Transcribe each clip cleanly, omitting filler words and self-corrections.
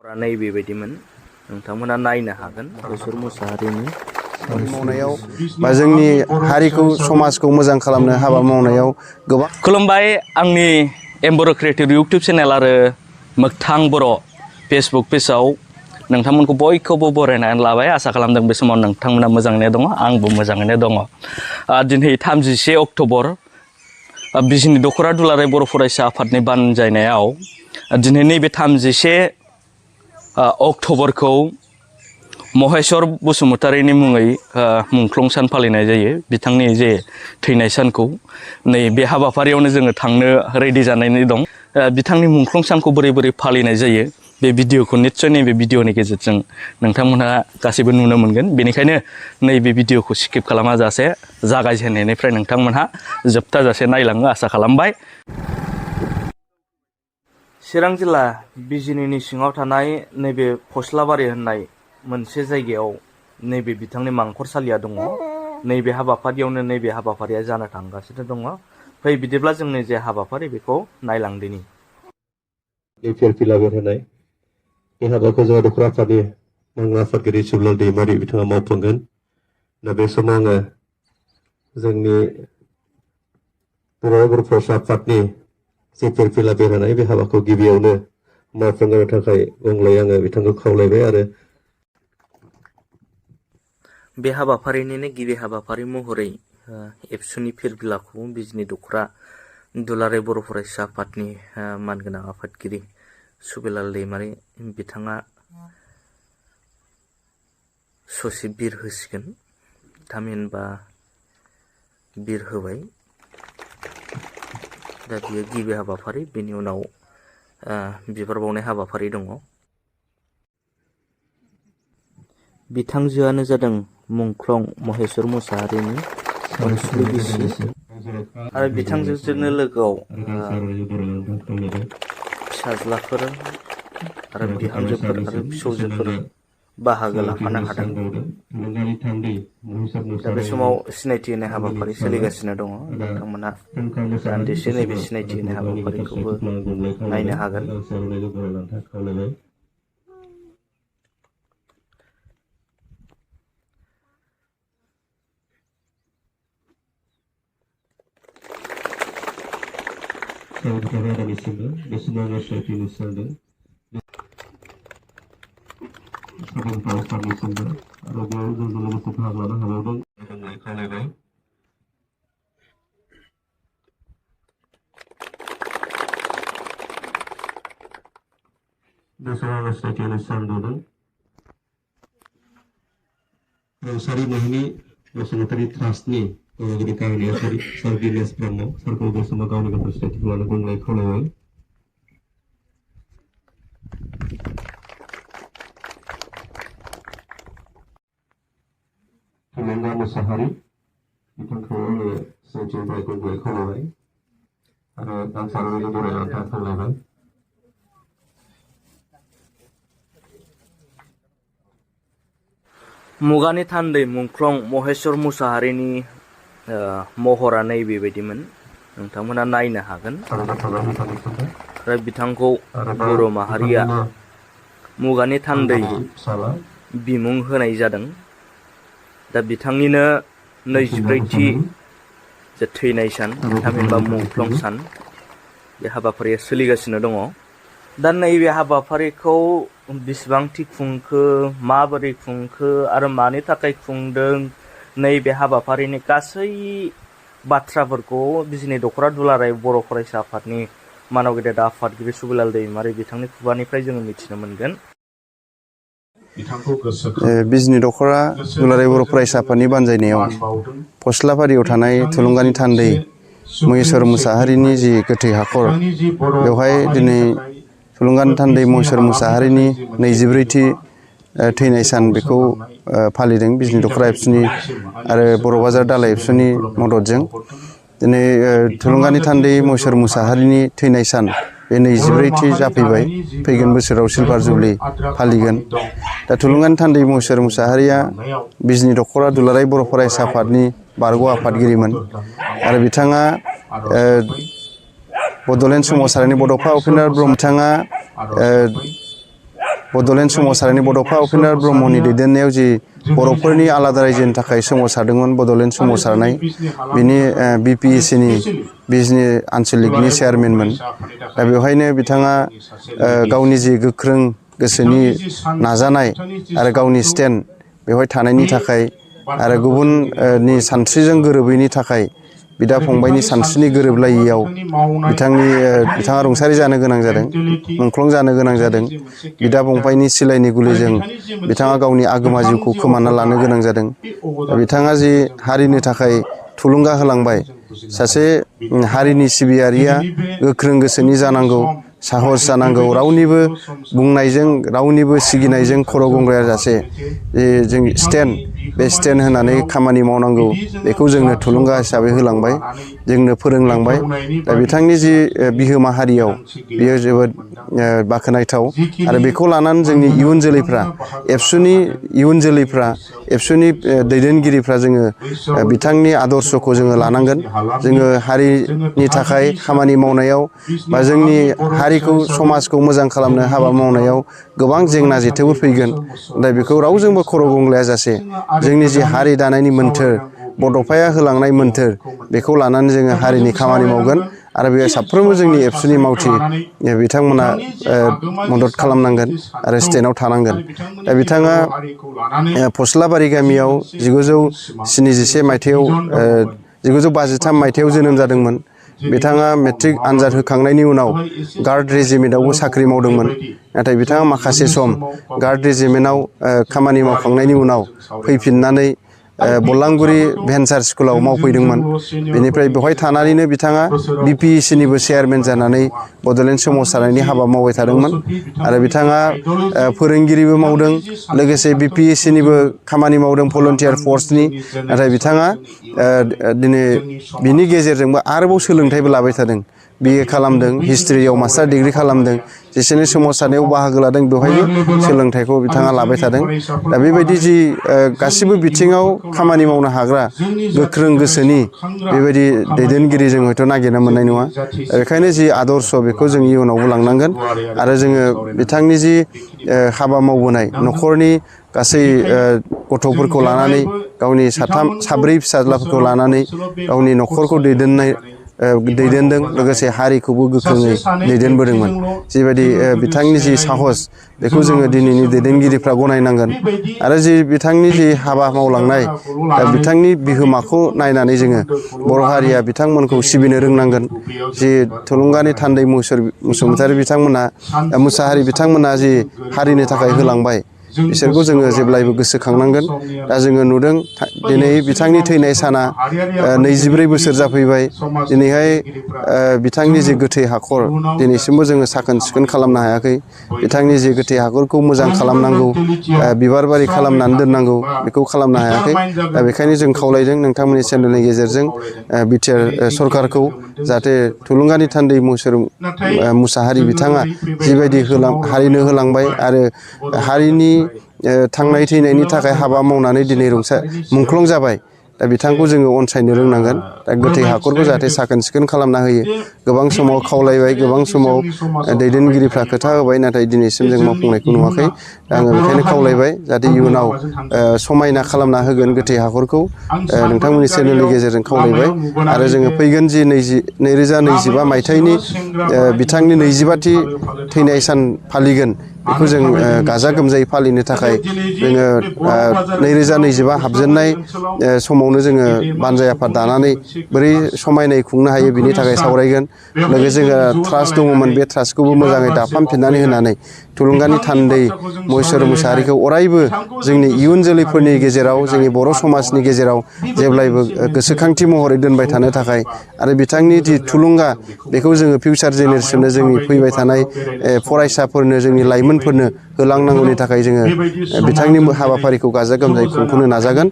नैबेबायदिमोन नोंथांमोना नायनो हागोन दख'र मोसाहारिनि मावनायाव बा जोंनि हारिखौ समाजखौ मोजां खालामनो हाबा मावनायाव गोबां खुलुमबाय आंनि एम्बर' क्रिएटिभ इउटुब चेनेल आरो मोगथां बर' फेसबुक पेजआव नोंथांमोनखौ बयखौबो बरायनानै लाबाय आसा खालामदों बे समाव नोंथांमोना मोजाङैनो दङ आंबो मोजाङैनो दङ दिनै 31 अक्ट'बर बिजिनि दख'रा दुलाराय बर' फरायसा आफादनि बानजायनायाव दिनै नैबे 31 अक्ट'बरखौ महेश्वर बसुमतारीनि मुङै मुंख्लं सान फालिनाय जायो बिथांनि जे थैनाय सानखौ नै बे हाबाफारियावनो जोङो थांनो रेडि जानानै दं बिथांनि मुंख्लं सानखौ बोरै बोरै फालिनाय जायो बे भिडिअखौ निस्सय नैबे भिडिअनि गेजेरजों नोंथांमोनहा गासैबो नुनो मोनगोन बेनिखायनो नैबे भिडिअखौ स्किप खालामाजासे जागायजेननायनिफ्राय नोंथांमोनहा जोबथाजासे नायलाङो आसा खालामबाय चिरां जिल्ला बिजिनिनि सिङाव थानाय नैबे फस्लाबारि होननाय मोनसे जायगायाव नैबे बिथांनि मांखरसालिया दङ नैबे हाबाफारियावनो नैबे हाबाफारिया जानो थांगासिनो दङ फै बिदिब्ला जोंनि जे हाबाफारि बेखौ नायलांदिनि फिला बेरहोनाय बे हाबाखौ जोंहा दख'र आफादनि नांगौ आफादगिरि सुबलाल दैमारि बिथाङा मावफुंगोन दा बे समाव आङो जोंनि बर' फरायसा आफादनि जे फिला बेरहोनाय बे हाबाखौ गिबियावनो मावफुंनो थाखाय गंलाय आङो बिथांखौ खावलायबाय आरो बे हाबाफारिनिनो गिबि हाबाफारि महरै एबसुनि फिरबिलाखौ बिजिनि दख'रा दुलाराय बर' फरायसा आफादनि मानगोनां आफादगिरि सुबिलाल दैमारि बिथाङा ससे बिर होसिगोन थामहिनबा बिर होबाय दा बियो गिबि हाबाफारि बेनि उनाव बिबार बावनाय हाबाफारि दङ बिथांजोआनो जादों मुंख्लं महेश्वर मुसाहारिनि अनसुलि बिसि आरो बिथांजोंनो लोगोआव फिसाज्लाफोर आरो बिहामजोफोर आरो फिसौजोफोर बाहागो लाफानो हादों दा बे समाव सिनायथि होनाय हाबाफारि सोलिगासिनो दङ नोंथांमोना दान्दिसे नैबे सिनायथि होनाय हाबाफारिखौबो नायनो हागोन सारि मोहिनी बसुमतारी ट्रास्टनि गौरबगिरि गाहाय नेहाथारि सार गिलेश ब्रह्म सारखौ बे समाव गावनि गोथार सिनायथिखौ लानो बुंनाय खावलायबाय थुलुंगा मुसाहारि बिथांखौ आङो सिनायथिनिफ्राय बुंनाय खावलायबाय आरो आं सारनि बरायनानै खावलायबाय मुगानि थान्दै मुंख्लं महेश्वर मुसाहारिनि महरा नैबेबायदिमोन नोंथांमोना नायनो हागोन आरो बिथांखौ बर' माहारिया मुगानि थान्दै बिमुं होनाय जादों दा बिथांनिनो 24थि जे थैनाय सान थामहिनबा मुंख्लं सान बे हाबाफारिया सोलिगासिनो दङ दा नैबे हाबाफारिखौ बेसेबांथि खुंखो माबोरै खुंखो आरो मानि थाखाय खुंदों नैबे हाबाफारिनि गासै बाथ्राफोरखौ बिजिनि दख'रा दुलाराय बर' फरायसा आफादनि मानव गेदेर आफादगिरि सुबिलाल दैमारि बिथांनि खुगानिफ्राय जोङो मिथिनो मोनगोन बिजिनि दख'रा दुलाराय बर' फरायसा आफादनि बानजायनायाव फस्लाबारियाव थानाय थुलुंगानि थान्दै महेश्वर मुसाहारिनि जि गोथै हाखर बेवहाय दिनै थुलुंगानि थान्दै महेश्वर मुसाहारिनि 24थि थैनाय सान बेखौ फालिदों बिजिनि दख'रा एबसुनि आरो बर' बाजार दालाय एबसुनि मददजों दिनै थुलुंगानि थान्दै महेश्वर मुसाहारिनि थैनाय सान बे 24थि जाफैबाय फैगोन बोसोराव सिलभार जुबलि फालिगोन दा थुलुंगानि थान्दै महेश्वर मुसाहारिया बिजिनि दख'रा दुलाराय बर' फरायसा आफादनि बारग' आफादगिरिमोन आरो बिथाङा बड'लेण्ड सोमावसारनायनि बड'फा उपेन्द्र ब्रह्म बिथाङा बड'लेण्ड सोमावसारनायनि बड'फा उपेन्द्र ब्रह्मनि दैदेननायाव जि बर'फोरनि आलादा रायजोनि थाखाय सोमावसारदोंमोन बड'लेण्ड सोमावसारनाय बिनि BPECनि बिजनि आनसलिकनि चेयारमेनमोन दा बेवहायनो बिथाङा गावनि जि गोख्रों गोसोनि नाजानाय आरो गावनि स्टेन्ड बेवहाय थानायनि थाखाय आरो गुबुननि सानस्रिजों गोरोबैनि थाखाय बिदा फंबायनि सानस्रिनि गोरोबलायैयाव बिथाङा रुंसारि जानो गोनां जादों मुंख्लं जानो गोनां जादों बिदा फंबायनि सिलायनि गुलिजों बिथाङा गावनि आगोमा जिउखौ खोमाना लानो गोनां जादों बिथाङा जि हारिनि थाखाय थुलुंगा होलांबाय सासे हारिनि सिबियारिया गोख्रों गोसोनि जानांगौ साहस जानांगौ रावनिबो बुंनायजों रावनिबो सिगिनायजों खर' गंग्राया जासे जों बे स्टेन्ड होनानै खामानि मावनांगौ बेखौ जोंनो थुलुंगा हिसाबै होलांबाय जोंनो फोरोंलांबाय दा बिथांनि जि बिहोमा हारियाव बियो जोबोद बाख्नायथाव आरो बेखौ लानानै जोंनि इयुन जोलैफ्रा एबसुनि इयुन जोलैफ्रा एबसुनि दैदेनगिरिफ्रा जोङो बिथांनि आदर्शखौ जोङो लानांगोन जोङो हारिनि थाखाय खामानि मावनायाव बा जोंनि हारिखौ समाजखौ मोजां खालामनो हाबा मावनायाव गोबां जेंना जेथोफोर फैगोन दा बेखौ रावजोंबो खर' गंलाया जासे जोंनि जि हारि दानायनि मोन्थोर बड'फाया होलांनाय मोन्थोर बेखौ लानानै जोङो हारिनि खामानि मावगोन आरो बे साफ्रोमबो जोंनि एबसुनि मावथि बिथांमोना मदद खालामनांगोन आरो स्टेन्डआव थानांगोन दा बिथाङा फस्लाबारि गामियाव 1971 मायथाइयाव 1953 मायथाइयाव जोनोम जादोंमोन बिथाङा मेट्रिक आनजाद होखांनायनि उनाव गार्ड रेजिमेन्टआवबो साख्रि मावदोंमोन नाथाय बिथाङा माखासे सम गार्ड रेजिमेन्टआव खामानि मावखांनायनि उनाव फैफिननानै बलांगुरि भेन्सार स्कुलाव मावफैदोंमोन बेनिफ्राय बेवहाय थानानैनो बिथाङा BPECनिबो चेयारमेन जानानै बड'लेण्ड सोमावसारनायनि हाबा मावबाय थादोंमोन आरो बिथाङा फोरोंगिरिबो मावदों लोगोसे BPECनिबो खामानि मावदों भलन्टियार फर्सनि नाथाय बिथाङा दिनै बिनि गेजेरजोंबो आरोबाव सोलोंथाइबो लाबाय थादों BA खालामदों हिस्ट्रियाव मास्टार डिग्री खालामदों जेसेनो सोमावसारनायाव बाहागो लादों बेवहायबो सोलोंथाइखौ बिथाङा लाबाय थादों दा बेबायदि जि गासिबो बिथिङाव खामानि मावनो हाग्रा गोख्रों गोसोनि बेबायदि दैदेनगिरि जों हयथ' नागिरना मोननाय नङा बेखायनो जि आदर्श बेखौ जों इयुनावबो लांनांगोन आरो जोङो बिथांनि जि हाबा मावबोनाय न'खरनि गासै गथ'फोरखौ लानानै गावनि साब्रै फिसाज्लाफोरखौ लानानै गावनि न'खरखौ दैदेनदों लोगोसे हारिखौबो गोख्रोङै दैदेनबोदोंमोन जिबायदि बिथांनि जि साहस बेखौ जोङो दिनैनि दैदेनगिरिफ्रा गनायनांगोन आरो जि बिथांनि जि हाबा मावलांनाय बिथांनि बिहोमाखौ नायनानै जोङो बर' हारिया बिथांमोनखौ सिबिनो रोंनांगोन जि थुलुंगानि थान्दै मुसुमतारि मुसाहारि बिथांमोना जि हारिनि थाखाय होलांबाय बिसोरखौ जोङो जेब्लायबो गोसोखांनांगोन दा जोङो नुदों दिनै बिथांनि थैनाय साना 24 बोसोर जाफैबाय दिनैहाय बिथांनि जि गोथै हाखर दिनैसिमबो जोङो साखोन सिखोन खालामनो हायाखै बिथांनि जि गोथै हाखरखौ मोजां खालामनांगौ बिबार बारि खालामनानै दोननांगौ बेखौ खालामनो हायाखै दा बेखायनो जों खावलायदों नोंथांमोननि चेनेलनि गेजेरजों बिटिआर सरकारखौ जाहाथे थुलुंगानि थान्दै मुसाहारि बिथाङा जिबायदि हारिनो होलांबाय आरो हारिनि थांनाय थैनायनि थाखाय हाबा मावनानै दिनै मुंख्लं जाबाय दा बिथांखौ जोङो अनसायनो रोंनांगोन दा गोथै हाखरखौ जाहाथे साखोन सिखोन खालामना होयो गोबां समाव खावलायबाय गोबां समाव दैदेनगिरिफ्रा खोथा होबाय नाथाय दिनैसिम जों मावफुंनायखौ नुवाखै दा आङो बेखायनो खावलायबाय जाहाथे इयुनाव समायना खालामना होगोन गोथै हाखरखौ नोंथांमोननि चेनेलनि गेजेरजों खावलायबाय आरो जोङो फैगोन जि 2025 मायथाइनि बिथांनि 25थि थैनाय सान फालिगोन बेखौ जों गाजा गोमजायै फालिनो थाखाय जोङो 2025 हाबजेननाय समावनो जोङो बानजाय आफाद दानानै बोरै समायनायै खुंनो हायो बिनि थाखाय सावरायगोन लोगोसे जोङो ट्रास्ट दङमोन बे ट्रास्टखौबो मोजाङै दाफामफिननानै होनानै थुलुंगानि थान्दै महेश्वर मुसाहारिखौ अरायबो जोंनि इयुन जोलैफोरनि गेजेराव जोंनि बर' समाजनि गेजेराव जेब्लायबो गोसोखांथि महरै दोनबाय थानो थाखाय आरो बिथांनि जि थुलुंगा बेखौ जोङो फिउचार जेनेरेसननो जोंनि फैबाय थानाय फरायसाफोरनो जोंनि लाइमोनफोरनो होलांनांगौनि थाखाय जोङो बिथांनि हाबाफारिखौ गाजा गोमजायै खुंफुंनो नाजागोन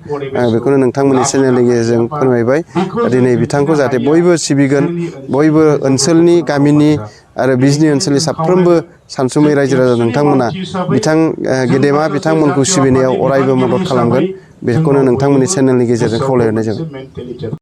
बेखौनो नोंथांमोननि चेनेलनि गेजेरजों फोरमायबाय दिनै बिथांखौ जाहाथे बयबो सिबिगोन बयबो ओनसोलनि गामिनि आरो बिजनि ओनसोलनि साफ्रोमबो सानसुमै रायजो राजा नोंथांमोना गेदेमा बिथांमोनखौ सिबिनायाव अरायबो मदद खालामगोन बेखौनो नोंथांमोननि चेनेलनि गेजेरजों खावलायहरनाय जाबाय।